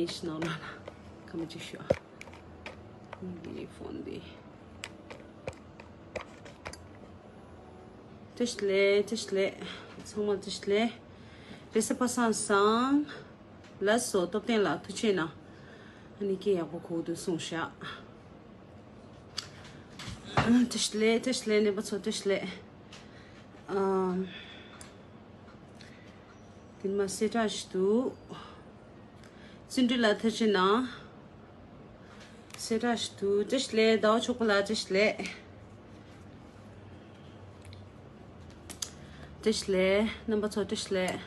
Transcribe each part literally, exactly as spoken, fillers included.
ཡིན་ནང་ལ་ལ་ཁ་མ་ཅིག་ཞུ་ཨ། འདི་ཕོན་འདི། བཀྲ་ཤིས་བདེ་ལེགས། བཀྲ་ཤིས་བདེ་ལེགས། ཚང་མ་བཀྲ་ཤིས་བདེ་ལེགས། རེས་གཟའ་པ་སངས་སང་། ལགས་སོ། སྟོབས་ལྡན་ལགས་ཐུགས་རྗེ་གནང་། ཨ་ནི་སྐད་ཡག་པོ་གོ་འདུག་གསུངས་ཤག་བཀྲ་ཤིས་བདེ་ལེགས། བཀྲ་ཤིས་བདེ་ལེགས། ནད་པ་ཚོ་བཀྲ་ཤིས་བདེ་ལེགས། ཨམ། དེ་མ་གསལ་བསྒྲགས་ཤིག་འདུག་བརྩོན་འགྲུས་ལགས་ཐུགས་རྗེ་གནང་། གསལ་བསྒྲགས་ཤིག་འདུག་བཀྲ་ཤིས་བདེ་ལེགས། ཟླ་བ་མཆོག་པ་ལགས་བཀྲ་ཤིས་བདེ་ལེགས། བཀྲ་ཤིས་བདེ་ལེགས། རྣམ་པ་ཚོ་བཀྲ་ཤིས་བདེ་ལེགས།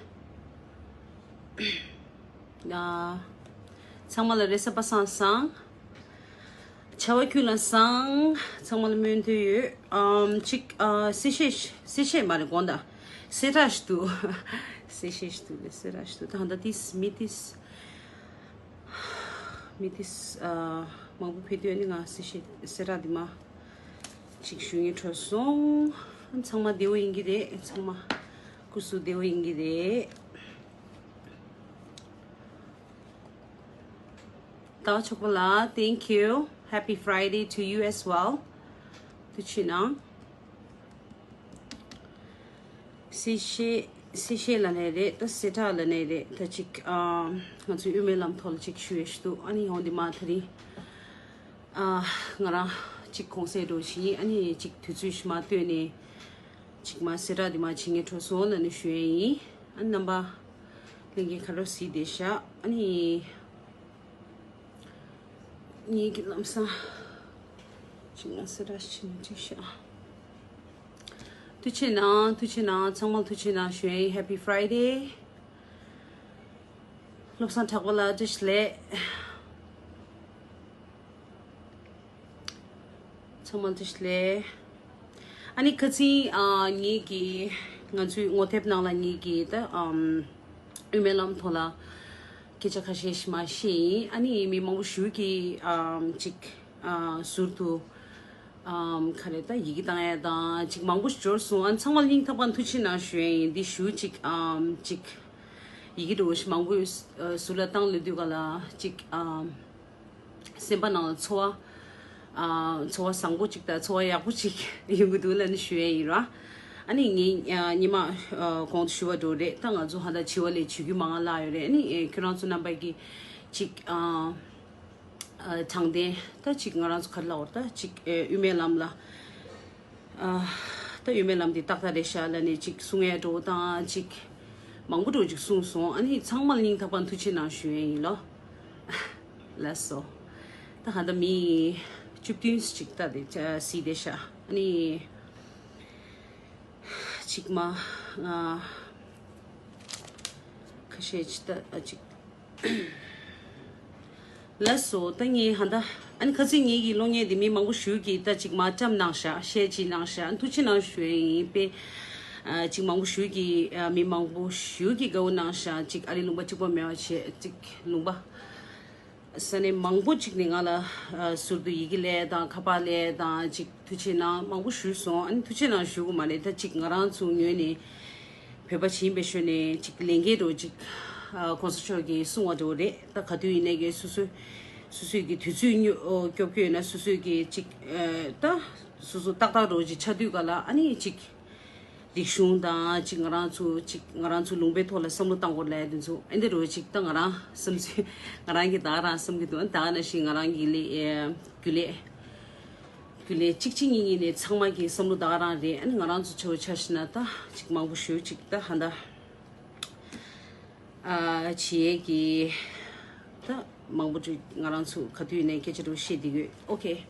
ཨ། ཚང་མ་ལ་རེས་གཟའ་པ་སངས་སང་། བྱ་བ་ཁྱོན་ལ་བཟང་། ཚང་མ་ལ་སྨོན་འདུན་ཡོད། ཨམ། ཅིག་ཨ། གསལ་བཤད་ཤ- གསལ་བཤད་མ་རེད་དགོངས་དག་གསལ་བསྒྲགས་ཤིག་འདུག་གསལ་བཤད་ཤིག་འདུག་ལས་གསལ་བསྒྲགས་ཤིག་འདུག་ད་ཧ་ད་ཏིས་མི་ཏིས་མི་ཏིས་ཨ། མང་པོ་ཕེབས་དུས་ཨ་ནི་ང་གསལ་བཤད་གསལ་བསྒྲགས་འདི་མ་ཅིག་ཞུ་ངེས་འཕྲོད་སོང་། ཚང་མ་བདེ་བོ་ཡིན་གྱི་རེད། ཚང་མ་སྐུ་གཟུགས་བདེ་བོ་ཡིན་གྱི་རེད། ཟླ་བ་མཆོག་པ་ལགས། Thank you. Happy Friday to you as well. ཐུགས་རྗེ་གནང་། གསལ་བཤད་གསལ་བཤད་ལབ་ནའི་རེད། ད་གསལ་བསྒྲགས་ལབ་ནའི་རེད། ད་ཅིག་ཨ། ང་ཚོའི་དབུ་མའི་ལམ་ཐོག་ལ་ཅིག་ཞུ་ཡས་ཤིག་འདུག་ཨ་ནི་ཡོང་འདི་མ་ཐ་རིང་ཨ། ང་རང་ཅིག་གུང་སེང་འགྲོ་བཞིན། ཨ་ནི་ཅིག་དུས་ཚོད་ཞིག་མ་བཏོན་ནས་ཅིག་མ་གསལ་བསྒྲགས་འདི་མ་བྱེད་ངེས་འཕྲོད་སོང་ལབ་ནས་ཞུ་ཡས་ཡིན། ཨ་ནི་རྣམ་པ་ལྷན་རྒྱས་ག་རེ་གཟིགས་བསྡད་ཤག་ཨ་ནི། ངེད་ཀྱི་ལམ་སང་ཅིག་ང་གསལ་བསྒྲགས་བྱེད་ན་འགྲིག་ཤག་ཐུགས་རྗེ་གནང་། ཐུགས་རྗེ་གནང་། ཚང་མར་ཐུགས་རྗེ་གནང་ཞུ་ཡིན། Happy Friday. བློ་བཟང་གྲགས་པ་ལགས་བཀྲ་ཤིས་བདེ་ལེགས། ཚང་མ་བཀྲ་ཤིས་བདེ་ལེགས། ཨ་ནི་ཁ་སང་ཨ། ངེད་ཀྱི་ང་ཚོའི་ངོ་དེབ་ནང་ལ་ངེད་ཀྱི་ད་ཨམ། དབུ་མའི་ལམ་ཐོག་ལ་སྐད་ཆ་ཁ་ཤས་ཤིག་མར་བཤད་ཡིན། ཨ་ནི་མི་མང་པོ་ཞིག་གིས་ཨམ། ཅིག་ཨ། ཟུར་དུ་ཨམ། ག་རེ་ད་ཡི་གེ་བཏང་ཡ་དང་ཅིག་མང་པོ་ཞིག་འབྱོར་སོང་། ཨ། ཚང་མ་སྙིང་ཐག་པ་ཐུགས་རྗེ་གནང་ཞུ་ཡ་ཡིན། འདི་ཞུ་ཅིག་ཨམ། ཅིག་ཡི་གེ་འདྲ་བོ་ཞིག་མང་པོ་ཨ། ཟུར་ལ་བཏང་ལོས་དུས་ག་ལ་ཅིག་ཨམ། སེམས་པ་ནང་ལ་ཚོར་བ། ཨ། ཚོར་བ་བཟང་པོ་ཅིག་དང་ཚོར་བ་ཡག་པོ་ཅིག་ཡོང་གི་འདུག་ལབ་ནས་ཞུ་ཡས་ཡིན་ར། ཨ་ནི་ངས་ཨ། ཉི་མ་ཨ། གོང་དུ་ཞུ་བ་འདྲ་རེད། ད་ང་ཚོ་ཧ་ད་བྱི་བ་ལས་བྱེད་རྒྱུ་མང་ང་ལྷག་ཡོད་རེད། ཨ་ནི་ཨེ། ཁྱོད་རང་ཚོ་རྣམ་པ་གིས་ཅིག་ཨ། ཨ། དྲང་བདེན་ད་ཅིག་ང་རང་ཚོ་ག་རེ་ལབ་དགོས་རེད། ད་ཅིག་ཨེ། དབུ་མའི་ལམ་ལ། ཨ། ད་དབུ་མའི་ལམ་འདི་ཏག་ཏག་རེད་ཤག་ལབ་ནས་ཅིག་གསུང་ཡས་འདྲ་བོ་དང་ཅིག་མང་པོ་འདྲ་བོ་ཅིག་གསུངས་སོང་། ཨ་ནི་ཚང་མ་ལ་སྙིང་ཐག་པ་ཐུགས་རྗེ་གནང་ཞུ་ཡས་ཡིན་ལོ། ལགས་སོ། ད་ཧ་ད་མི་བཅུ་བདུན་ཅིག་ད་དེ་གཟིགས་བསྡད་ཤག་ཨ་ནི་ཅིག་མ་ང་ཁ་ཤས་ཅིག་ད་ཅིག་ལགས་སོ། ད་ངས་ཧ་ད་ཨ་ནི་ཁ་སང་ངེད་ཀྱི་གློག་བརྙན་འདི་མི་མང་པོ་ཞིག་གིས་ད་ཅིག་མ་བཀྲམ་གནང་ཤག་ཤེར་ཅིག་གནང་ཤག་ཐུགས་རྗེ་གནང་ཞུ་ཡས་ཡིན་པས། ཨ། ཅིག་མང་པོ་ཞིག་གིས་ཨ། མི་མང་པོ་ཞིག་གིས་དགའ་བོ་གནང་ཤག་ཅིག་ཨ་རིའི་ལུང་པ་གཅིག་པ་མེད་པ་བྱས་ཅིག་ལུང་པ་ས་གནས་མང་པོ་ཅིག་ནས་ང་ལ་ཨ། ཟུར་དུ་ཡི་གེ་སླེབས་དང་ཁ་པར་སླེབས་དང་ཅིག་ཐུགས་རྗེ་གནང་མང་པོ་ཞུས་སོང་། ཨ་ནི་ཐུགས་རྗེ་གནང་ཞུ་དགོས་མ་རེད། ད་ཅིག་ང་རང་ཚོ་ངོས་ནས་བོད་པ་ཞིག་ཡིན་པའི་ཤུལ་ནས་ཅིག་ལས་འགན་འདྲ་བོ་ཅིག་ཨ། གོང་ས་མཆོག་གིས་གསུངས་པ་འདྲ་བོ་རེད། ད་ག་དུས་ཡིན་ནའི་གི་སོ་སོ་སོ་སོའི་གི་དུས་ཚོད་སྐྱོབ་སྐྱོབ་ཀྱི་ཡོད་ན་སོ་སོའི་གི་ཅིག་ཨ། ད་སོ་སོ་ཏག་ཏག་འདྲ་བོ་ཅིག་ཆགས་དུས་ག་ལ་ཨ་ནི་ཅིག་རིག་གཞུང་དང་ཅིག་ང་རང་ཚོ་ཅིག་ང་རང་ཚོ་ལུང་པའི་ཐོག་ལ་བསམ་བློ་བཏང་དགོས་ལབ་དེ་ཚོ་ཨེ་འདྲ་འདྲ་བོ་ཅིག་ད་ང་རང་བསམ་ཚུལ་ང་རང་གིས་ད་ག་རང་བསམ་གྱི་འདུག་ཨ་ནི་ད་ག་ནང་བཞིན་ང་རང་གི་ལས་ཨེ། རྒྱུན་ལས། རྒྱུན་ལས་གཅིག་གཅིག་གཉིས་གཉིས་ནས་ཚང་མ་གི་བསམ་བློ་ད་ག་རང་རེད། ཨ་ནི་ང་རང་ཚོ་ཆ་བོ་ཆ་བཞག་ན་ད་ཅིག་མང་པོ་ཞུ་ཅིག་ད་ཧ་ད་ཨ་བྱེད་ཡས་ཀྱི་ད་མང་པོ་ཅིག་ང་རང་ཚོ་ག་དུས་ནས་སྐད་ཆ་འདྲ་བཤད་བསྡད་ཡོད། ཨོ་ཁེ།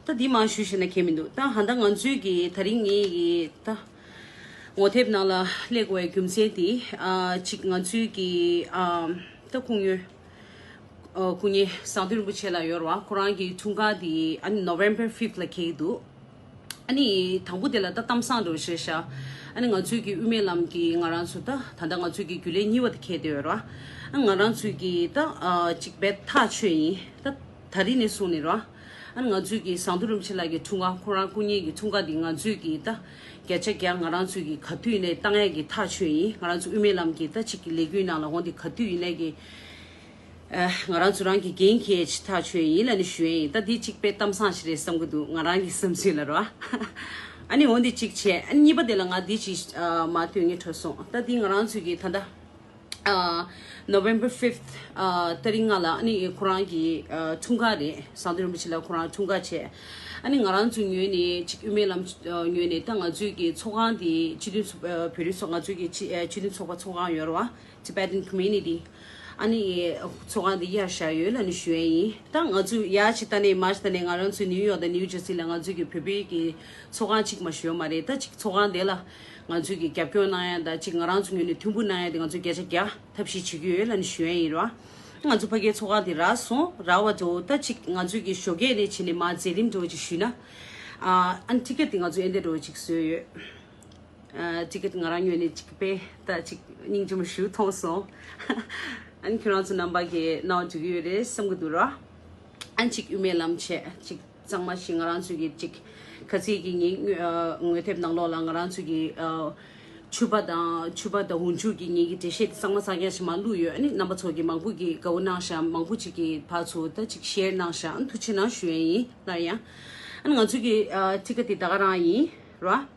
ད་འདི་མང་ཞུ་ཤེས་ན་ཁྱད་མི་འདུག་ད་ཧ་ད་ང་ཚོའི་གི་ད་རིང་ངེད་ཀྱི་ད་ངོ་དེབ་ནང་ལ་སླེབས་དགོས་པའི་རྒྱུ་མཚན་དེ་ཨ་ཅིག་ང་ཚོའི་གི་ཨ་ད་ཁུངས་ཡོད། ཨོ། སྐུ་ཉིད་ཟམ་གདོང་རིན་པོ་ཆེ་ལགས་ཡོད་རེད་བ། ཁོ་རང་གི་འཁྲུངས་སྐར་དེ་ཨ་ནི་November fifth ལ་འཁེལ་གྱི་འདུག་ཨ་ནི་དང་པོ་དེ་ལ་ད་གཏམ་བཟང་འདྲ་བོ་བཤད་ཤག་ཨ་ནི་ང་ཚོའི་གི་དབུ་མའི་ལམ་གྱི་ང་རང་ཚོ་ད་ད་ལྟ་ང་ཚོའི་གི་རྒྱུན་ལས་གཉིས་པ་དེ་འཁེལ་བསྡད་ཡོད་རེད་བ། ཨ་ང་རང་ཚོའི་གི་ད་ཨ་ཅིག་བེད་ཐག་ཆོད་ཡིན། ད་ད་རིང་ནས་བཟུང་ནས་རེད་བ། ཨ་ནི་ང་ཚོའི་གི་ཟམ་གདོང་རིན་པོ་ཆེ་ལགས་ཀྱི་འཁྲུངས་སྐར་ཁོ་རང་སྐུ་ཉིད་ཀྱི་འཁྲུངས་སྐར་འདི་ང་ཚོའི་གི་ད་བརྒྱ་ཆ་བརྒྱ་ང་རང་ཚོའི་གི་ག་དུས་ནས་བཏང་ཡས་ཀྱི་ཐག་ཆོད་ཡིན། ང་རང་ཚོ་དབུ་མའི་ལམ་གྱི་ད་ཅིག་གི་ལས་འགུལ་ནང་ལ་འོང་དེ་ག་དུས་ཡིན་ནའི་གི་ ཨ། ང་རང་ཚོ་རང་གི་འགན་འཁྱེར་ཅིག་ཐག་ཆོད་ཡིན་ལབ་ནས་ཞུ་ཡས་ཡིན། ད་འདི་གཅིག་དཔེ་གཏམ་བཟང་ཞིག་རེད་བསམ་གི་འདུག་ང་རང་གི་བསམ་ཚུལ་ལ་རོ། ཨ་ནི་འོ་འདི་གཅིག་བྱས། ཨ་ནི་གཉིས་པ་དེ་ལ་ང་འདི་གཅིག་ཨ་མ་ཐོན་ངེས་འཕྲོད་སོང་། ད་འདི་ང་རང་ཚོའི་གི་ད་ལྟ་ཨ་November fifth ཨ་ཏ་རིག་ལྔ་ལ་ཨ་ནི་ཁོ་རང་གི་ཨ་འཁྲུངས་སྐར་རེད། ཟམ་གདོང་རིན་པོ་ཆེ་ལགས་ཁོ་རང་འཁྲུངས་སྐར་བྱས། ཨ་ནི་ང་རང་ཚོའི་ངོས་ནས་གཅིག་དབུ་མའི་ལམ་ཨ་ངོས་ནས་ད་ང་ཚོའི་གི་ཚོགས་ཁང་འདི་སྤྱི་མཐུན་ཚོགས་ཨ་བོད་རིགས་ཚོགས། ང་ཚོའི་གི་སྤྱི་ཨ་སྤྱི་མཐུན་ཚོགས་པ་ཚོགས་ཁང་ཡོད་རེད་བ། Tibetan Community ཨ་ནི་ཚོགས་ཁང་འདི་གཡར་བཞག་ཡོད་ལབ་ནས་ཞུ་ཡས་ཡིན། ད་ང་ཚོས་ཡར་ཅིག་ལྟ་ནས་མར་ཅིག་ལྟ་ནས་ང་རང་ཚོའི་ནིའུ་ཡོག་དང་ནིའུ་ཇར་སི་ལ་ང་ཚོའི་གི་བོད་པའི་གི་ཚོགས་ཁང་གཅིག་མ་ཞུ་ཡོད་མ་རེད། ད་གཅིག་ཚོགས་ཁང་དེ་ལ་ང་ཚོའི་གི་རྒྱབ་སྐྱོར་གནང་ཡ་དང་གཅིག་ང་རང་ཚོ་ངོས་ནས་མཐུན་པོ་གནང་ཡ་དེ་ང་ཚོས་བརྒྱ་ཆ་བརྒྱ་ཐབས་ཤེས་བྱེད་ཀྱི་ཡོད་ལབ་ནས་ཞུ་ཡས་ཡིན་རོ། ང་ཚོ་ཕ་གིའི་ཚོགས་ཁང་དེ་རག་སོང་། རག་པ་འདྲ་བོ་ད་གཅིག་ང་ཚོའི་གི་ཞོགས་ཀས་ནས་བྱས་ནས་མར་མཛད་རིམ་འདྲ་བོ་ཅིག་ཞུས་ན། ཨ་ཨ་ནི་ཊི་ཀེ་ཊི་དེ་ང་ཚོས་ཨེ་འདྲ་འདྲ་བོ་ཅིག་བཟོས་ཡོད། ཨ་ཊི་ཀེ་ཊི་ང་རང་ངོས་ནས་ཅིག་དཔེ་ད་ཅིག་སྙིང་རྗེ་མོ་ཞིག་མཐོང་སོང་། ཨ་ནི་ཁྱོད་རང་ཚོ་རྣམ་པ་གིས་གནང་འཇུག་གི་ཡོད་རེད་བསམ་གི་འདུག་ར། ཨ་ནི་ཅིག་དབུ་མའི་ལམ་བྱས་ཅིག་གཙང་མ་ཞིག་ང་རང་ཚོ་གི་ཅིག་ཁ་ཚིག་གི་ངའི་དངོས་ཨ་དངོས་དེབ་ནང་ལོགས་ལ་ང་རང་ཚོ་གི་ཨ་ཕྱུ་པ་དང་ཕྱུ་པ་དང་འོག་འཇུག་གི་ངའི་གི་འགྲེལ་བཤད་དེ་གཙང་མ་གཙང་རྐྱང་ཞིག་མར་བླུགས་ཡོད། ཨ་ནི་རྣམ་པ་ཚོ་གི་མང་པོ་གི་དགའ་བོ་གནང་ཤག་མང་པོ་ཅིག་གི་ཕར་ཚུར་ད་ཅིག་ཤེར་གནང་ཤག་ཨ་ནི་ཐུགས་རྗེ་གནང་ཞུ་ཡས་ཡིན་སླར་ཡང་། ཨ་ནི་ང་ཚོ་གི་ཨ་ཊི་ཀེ་ཊི་དེ་ད་ག་རང་ཡིན་ར།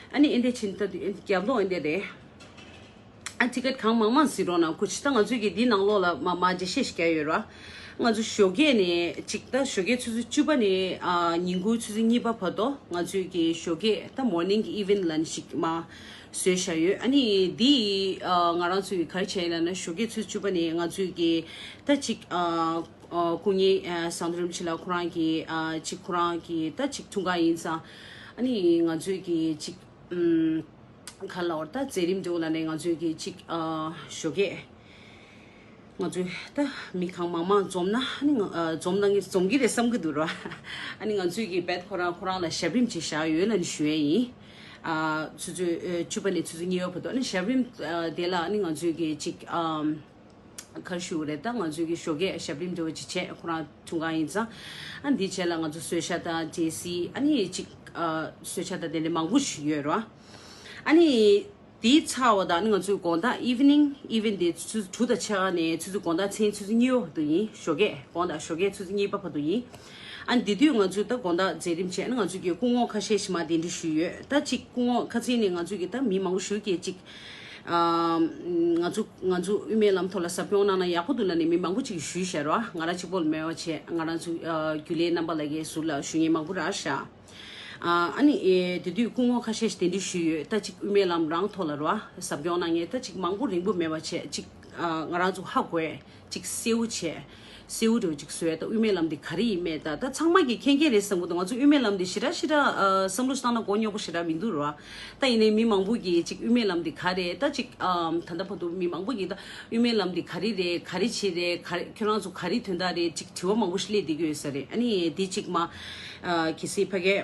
ཨ་ནི་ཨེ་འདྲ་ཕྱིན་ད་དུས་རྒྱབ་ལོགས་ཨེ་འདྲ་རེད། ཨ་ཊི་ཀེ་ཊི་གང་མང་མང་གཟིགས་རོགས་གནང་། སྐུ་མཁྱེན། ད་ང་ཚོས་ཀྱི་འདི་ནང་ལོགས་ལ་མ་མ་འགྲེལ་བཤད་ཞིག་བརྒྱབ་ཡོད་ར། ང་ཚོ་ཞོགས་ཀས་ནས་གཅིག་ད་ཞོགས་ཀས་ཆུ་ཚོད་བཅུ་པ་ནས་ཨ་ཉིན་གུང་ཆུ་ཚོད་གཉིས་པ་བར་དུ་ང་ཚོས་ཀྱི་ཞོགས་ཀས་ད་མོར་ནིང་གི་ཨི་ཝེན་ཊི་ལབ་ནས་ཞིག་མ་བཟོས་བཞག་ཡོད། ཨ་ནི་འདི་ཨ་ང་རང་ཚོས་ཀྱི་ག་རེ་བྱས་ཡིན་ལབ་ན་ཞོགས་ཀས་ཆུ་ཚོད་བཅུ་པ་ནས་ང་ཚོས་ཀྱི་ད་གཅིག་ཨ་ཨ་སྐུ་ངོ་ཨ་ཟམ་གདོང་རིན་པོ་ཆེ་ལགས་ཁོ་རང་གི་ཨ་གཅིག་ཁོ་རང་གི་ད་གཅིག་འཁྲུངས་སྐར་ཡིན་ཙང་། ཨ་ནི་ང་ཚོས་ཀྱི་གཅིག་ཨམ། ག་ལབ་དགོས་རེད། ད་མཛད་རིམ་འདྲ་བོ་ལབ་ནས་ང་ཚོས་ཀྱི་གཅིག་ཨ་ཞོགས་ཀས་ང་ཚོས་ད་མི་གང་མང་མང་འཛོམས་ན་ཨ་ནི་ང་ཨ་འཛོམས་གནང་གི་འཛོམས་ཀྱི་རེད་བསམ་གྱི་འདུག་ར། ཨ་ནི་ང་ཚོས་ཀྱི་བེད་ཁོ་རང་ཁོ་རང་ལ་ཞབས་རིམ་ཅིག་བཞག་ཡོད་ལབ་ནས་ཞུ་ཡས་ཡིན། ཨ་ཆུ་ཚོད་ཨ་བཅུ་པ་ནས་ཆུ་ཚོད་གཉིས་པ་བར་དུ། ཨ་ནི་ཞབས་རིམ་ཨ་དེ་ལ་ཨ་ནི་ང་ཚོས་ཀྱི་གཅིག་ཨམ། ག་རེ་ཞུ་དགོས་རེད། ད་ང་ཚོའི་གི་ཞོགས་ཀས་ཞབས་རིམ་འདྲ་བོ་ཅིག་བྱས། ཁོ་རང་འཁྲུངས་སྐར་ཡིན་ཙང་། ཨ་འདིའི་རྗེས་ལ་ང་ཚོ་གསོལ་ཇ་དང་འབྲས་སིལ། ཨ་ནི་ཅིག་ཨ་གསོལ་ཇ་དང་དེ་འདྲ་མང་པོ་ཞིག་ཡོད་རེད་བ། ཨ་ནི་དེའི་ཚར་བ་དང་ཨ་ནི་ང་ཚོའི་དགོང་དག་ཨི་ཝི་ནིང་། ཨི་ཝེན་ཊི་དེ་ཆུ་ཚོད་དྲུག་དང་ཕྱེད་ཀ་ནས་ཆུ་ཚོད་དགོང་དག་མཚན་ཆུ་ཚོད་གཉིས་པ་བར་དུ་ཡིན། ཞོགས་ཀས་དགོང་དག་ཞོགས་ཀས་ཆུ་ཚོད་གཉིས་པ་བར་དུ་ཡིན། ཨ་ནི་དེ་དུས་ང་ཚོས་ད་དགོང་དག་མཛད་རིམ་བྱས། ཨ་ནི་ང་ཚོའི་གི་སྐུ་ངོ་ཁ་ཤས་ཤིག་མར་གདན་འདྲེན་ཞུས་ཡོད། ད་ཅིག་སྐུ་ངོ་ཁ་ཚིག་ནས་ང་ཚོའི་གི་ད་མི་མང་པོ་ཞུ་གི་ཅིག་ཨ་ང་ཚོ་ང་ཚོ་དབུ་མའི་ལམ་ཐོག་ལ་ཟབ་སྦྱོང་གནང་ན་ཡག་པོ་འདུག་ལབ་ནས་མི་མང་པོ་ཅིག་ཞུས་བཞག་ར། ང་རང་གཅིག་པོ་ལ་མེད་པ་བྱས། ང་རང་ཚོ་ཨ་རྒྱུན་ལས་རྣམ་པ་ལ་གའི་ཟུར་ལ་ཞུ་མཁན་མང་པོ་རག་བཞག་ཨ་ཨ་ནི་ཨེ་དེ་དུས་སྐུ་ངོ་ཁ་ཤས་ཤིག་གདན་འདྲེན་ཞུས་ཡོད། ད་ཅིག་དབུ་མའི་ལམ་རང་ཐོག་ལ་ར་ཟབ་སྦྱོང་གནང་མཁན་ད་ཅིག་མང་པོ་རིང་པོ་མེད་པ་བྱས། ཅིག་ཨ་ང་རང་ཚོ་ཧ་གོ་ཡས། ཅིག་གསལ་བོ་བྱས། གསལ་བོ་འདྲ་བོ་ཅིག་བཟོས། ད་དབུ་མའི་ལམ་འདི་ག་རེ་ཡིན་མེད། ད་ད་ཚང་མ་གིས་མཁྱེན་མཁྱེན་རེད་བསམ་གྱི་འདུག་ང་ཚོ་དབུ་མའི་ལམ་འདི་ཞེ་དྲག་ཞེ་དྲག་ཨ་བསམ་བློ་བཏང་ན་གོ་རྙོག་པོ་ཞེ་དྲག་མི་འདུག་ར། ད་ཡིན་ནའི་མི་མང་པོ་གིས་ཅིག་དབུ་མའི་ལམ་འདི་ག་རེད། ད་ཅིག་ཨ་ད་ལྟ་བར་དུ་མི་མང་པོ་གིས་ད་དབུ་མའི་ལམ་འདི་ག་རེ་རེད། ག་རེ་བྱེད་རེད། ག་རེ་ཁྱོད་རང་ཚོ་ག་རེ་དོན་དག་རེད། ཅིག་དྲི་བ་མང་པོ་ཞིག་སླེབས་བསྡད་ཀྱི་ཡོད་ས་རེད། ཨ་ནི་འདི་ཅིག་མ་ཨ་གལ་སྲིད་ཕ་གིར་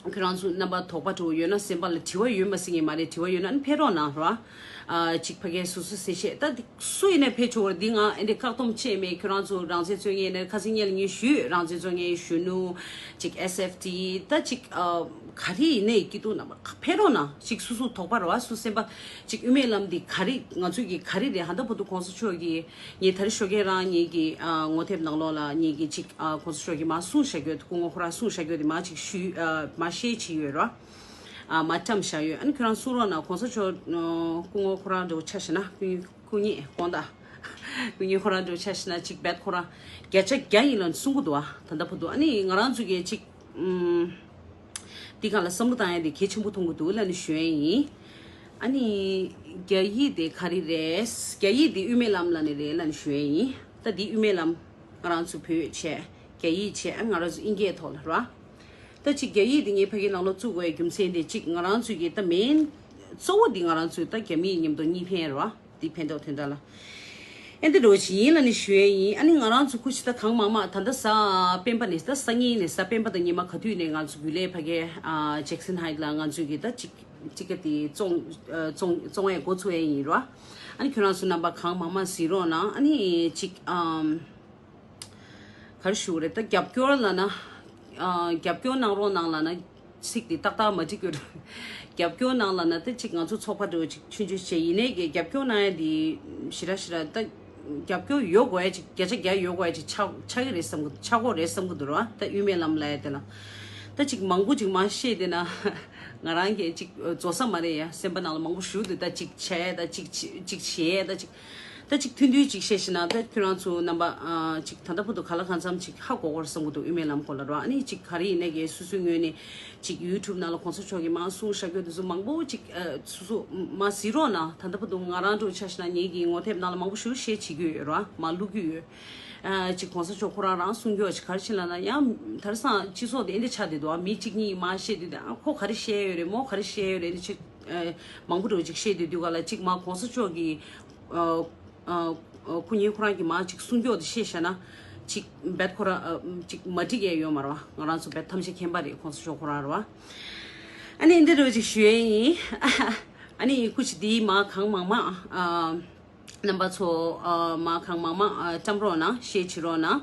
ཨམ། ཁྱོད་རང་ཚོ་རྣམ་པ་དོགས་པ་འདྲ་བོ་ཡོད་ན་སེམས་པ་ལ། དྲི་བ་ཡོད་མ་སྲིད་ངེས་མ་རེད། དྲི་བ་ཡོད་ན་ཨ་ནི་ཕེབས་རོགས་གནང་ར། ཨ་ཅིག་ཕ་གིར་སོ་སོ་གསལ་བཤད་ད་འདི་སུ་ཡིན་ནའི་ཕེབས་ཆོག་ར། འདི་ང་ཨེ་འདྲའི་བཀག་སྡོམ་བྱས་མེད། ཁྱོད་རང་ཚོ་རང་བཙན་རྩོད་མཁན་ཡིན་ན་ཁ་སང་ཉིན་ལ་ངས་ཞུས། རང་བཙན་རྩོད་མཁན་གཞོན་ནུ་ཅིག་ཨེས་ཨེཕ་ཊི་ད་ཅིག་ཨ་ག་རེ་ཡིན་ནའི་སྐྱིད་སྡུག་རྣམ་པ་ཕེབས་རོགས་གནང་། ཅིག་སོ་སོ་དོགས་པ་ར་བ་སོ་སེམས་པ་ཅིག་དབུ་མའི་ལམ་འདི་ག་རེ་ང་ཚོས་ཀྱི་ག་རེ་རེད། ཧ་ད་བར་དུ་གོང་ས་མཆོག་གིས། ངས་ད་རེས་ཞོགས་ཀས་རང་ཉིད་ཀྱི་ཨ་ངོ་དེབ་ནང་ལོགས་ལ་ཉིད་ཀྱི་ཅིག་ཨ་གོང་ས་མཆོག་གིས་མར་གསུངས་བཞག་རྒྱུ། སྐུ་ངོ་ཁོ་རང་གསུངས་བཞག་རྒྱུ་དེ་མར་ཅིག་ཞུས། ཨ་མར་ཤེར་བྱས་ཡོད་ར། ཨ་མར་བཀྲམ་བཞག་ཡོད། ཨ་ནི་ཁྱོད་རང་གསུང་རོགས་གནང་། གོང་ས་མཆོག་ཨ་སྐུ་ངོ་ཁོ་རང་འདྲ་བོ་ཆ་བཞག་ན། སྐུ་སྐུ་ཉིད་དགོངས་དག་སྐུ་ཉིད་ཁོ་རང་འདྲ་བོ་ཆ་བཞག་ན་ཅིག་བེད་ཁོ་རང་བརྒྱ་ཆ་བརྒྱ་ཡིན་ལབ་གསུང་གི་འདུག་ཨ་ད་ལྟ་བར་དུ། ཨ་ནི་ང་རང་ཚོ་གིས་ཅིག་ཨུམ། འདི་སྒང་ལ་བསམ་བློ་བཏང་ཡ་དེ་གལ་ཆེན་པོ་མཐོང་གི་འདུག་ལབ་ནས་ཞུ་ཡ་ཡིན། ཨ་ནི་རྒྱ་ཡིག་དེ་ག་རེ་རེད། རྒྱ་ཡིག་དེ་དབུ་མའི་ལམ་ལབ་ནི་རེད་ལབ་ནས་ཞུ་ཡ་ཡིན། ད་འདི་དབུ་མའི་ལམ་ང་རང་ཚོ་བོད་བྱས། རྒྱ་ཡིག་བྱས། ཨ་ང་རང་ཚོ་དབྱིན་སྐད་ཐོག་ལ་ར། ད་ཅིག་རྒྱ་ཡིག་དེ་ངས་ཕ་གིའི་ནང་ལོགས་བཙུགས་དགོས་ཡ་རྒྱུ་མཚན་དེ་ཅིག་ང་རང་ཚོའི་གི་ད་མེན་གཙོ་བོ་འདི་ང་རང་ཚོའི་ད་རྒྱ་མིའི་མཉམ་དུ་གཉིས་ཕན་ར། འདི་ཕན་ཐོགས་དོན་དག་ལ། ཨེ་འདི་འདྲ་བོ་ཞིག་ཡིན་ལབ་ནས་ཞུ་ཡས་ཡིན། ཨ་ནི་ང་རང་ཚོ་སྐུ་མཁྱེན་ད་གང་མང་མང་ད་ལྟ་གཟའ་སྤེན་པ་ནས། ད་སང་ཉིན་ནས་གཟའ་སྤེན་པ་དང་ཉི་མ་ག་དུས་ནས་ང་ཚོ་རྒྱུན་ལས་ཕ་གི་ཨ་ཇེག་སན་ཧའེཊ་ལ་ང་ཚོའི་གི་ད་ཅིག་ཅིག་ག་དེ་བཙོང་ཨ་བཙོང་བཙོང་ཡས་འགོ་ཚུགས་ཡས་ཡིན་རོ། ཨ་ནི་ཁྱོད་རང་ཚོ་རྣམ་པ་གང་མང་མང་གཟིགས་རོགས་གནང་། ཨ་ནི་ཅིག་ཨམ། ག་རེ་ཞུ་དགོས་རེད། ད་རྒྱབ་སྐྱོར་ལབ་ན། ཨ་རྒྱབ་སྐྱོར་གནང་རོགས་གནང་ལབ་ན་ཚིག་འདི་ཏག་ཏག་མ་འགྲིག་གི་རེད། རྒྱབ་སྐྱོར་གནང་ལབ་ན་ད་ཅིག་ང་ཚོ་ཚོགས་པ་འདྲ་བོ་ཅིག་ཆུང་ཆུང་བྱས་ཡིན་ནའི་གི་རྒྱབ་སྐྱོར་གནང་ཡ་འདི་ཞེ་དྲག་ཞེ་དྲག་ད་ རྒྱབ་སྐྱོར་ཡོད་དགོས་ཡ་ཅིག་བརྒྱ་ཆ་བརྒྱ་ཡོད་དགོས་ཡ་ཅིག་ཆགས་ཆགས་ཀྱི་རེད་བསམ་གི་ཆགས་ཀྱི་རེད་བསམ་གི་འདུག་ར། ད་དབུ་མའི་ལམ་ལབ་ཡ་དེ་ལ་ད་ཅིག་མང་པོ་ཅིག་མ་བཤད་དེ་ན་ང་རང་གིས་ཅིག་རྫོགས་ས་མ་རེད་ཡ། སེམས་པ་ནང་ལ་མང་པོ་ཞུགས་འདུག་ད་ཅིག་བྱས་ད་ཅིག་ཅིག་བྱས་ད་ཅིག་ད་ཅིག་ཐུང་ཐུང་ཅིག་བཤད་ཤེ་ན། ད་ཁྱོད་རང་ཚོ་རྣམ་པ་ཅིག་ད་ལྟ་བར་དུ་ག་ལ་གང་འཚམ་ཅིག་ཧ་གོ་གོ་རེད་བསམ་གི་འདུག་དབུ་མའི་ལམ་སྐོར་ལ་ར། ཨ་ནི་ཅིག་ག་རེ་ཡིན་ནའི་གི་སོ་སོའི་ངོས་ནས་ཅིག་ཡུ་ཊུབ་ནང་ལ་གོང་ས་མཆོག་གིས་མ་གསུངས་བཞག་རྒྱུ་དེ་ཚོ་མང་པོ་ཅིག་ཨ་སོ་སོ་མ་གཟིགས་རོགས་གནང་། ད་ལྟ་བར་དུ་ང་རང་འདྲ་བོ་ཆ་བཞག་ན་ངེད་ཀྱི་ངོ་དེབ་ནང་ལ་མང་པོ་ཞིག་བཤད་བྱེད་ཀྱི་ཡོད་ར། མ་བླུག་གི་ཡོད། ཨ་ཅིག་གོང་ས་མཆོག་ཁོ་རང་རང་གསུང་རྒྱུ་ཅིག་ག་རེ་བྱེད་ལབ་ན། ཡང་དེང་སང་སྤྱི་ཚོགས་དེ་འདི་འདྲ་ཆགས་བསྡད་འདུག་ཨ། མི་གཅིག་གཉིས་མ་བཤད་དུས་དེ་ཨ་ཁོ་ག་རེ་བཤད་ཡོད་རེད་མོ་ག་རེ་བཤད་ཡོད་རེད་འདི་ཅིག་ཨ་མང་པོ་འདྲ་བོ་ཅིག་བཤད་དུས་དུས་ག་ལ་ཅིག་མ་གོང་ས་མཆོག་གིས་ཨ་ཨ་ཨ་ཁོ་གཉིས་ཁོ་རང་གིས་མ་ཅིག་གསུང་རྒྱུ་དེ་བཤད་བཞག་ན་ཅིག་རྦད་ཁོ་རང་ཨ་ཅིག་མ་འགྲིག་ཡས་ཡོད་མ་རེད་བ། ང་རང་ཚོ་རྦད་ཐམས་ཅད་མཁྱེན་པ་རེད། གོང་ས་མཆོག་ཁོ་རང་རེད་བ། ཨ་ནི་འདི་འདྲ་བོ་ཅིག་ཞུ་ཡས་ཡིན། ཨ་ནི་སྐུ་མཁྱེན་འདི་མ་གང་མང་མང་ཨ་རྣམ་པ་ཚོ་ཨ་མ་གང་མང་མང་ཨ་བཀྲམ་རོགས་གནང་། ཤེར་བྱེད་རོགས་གནང་།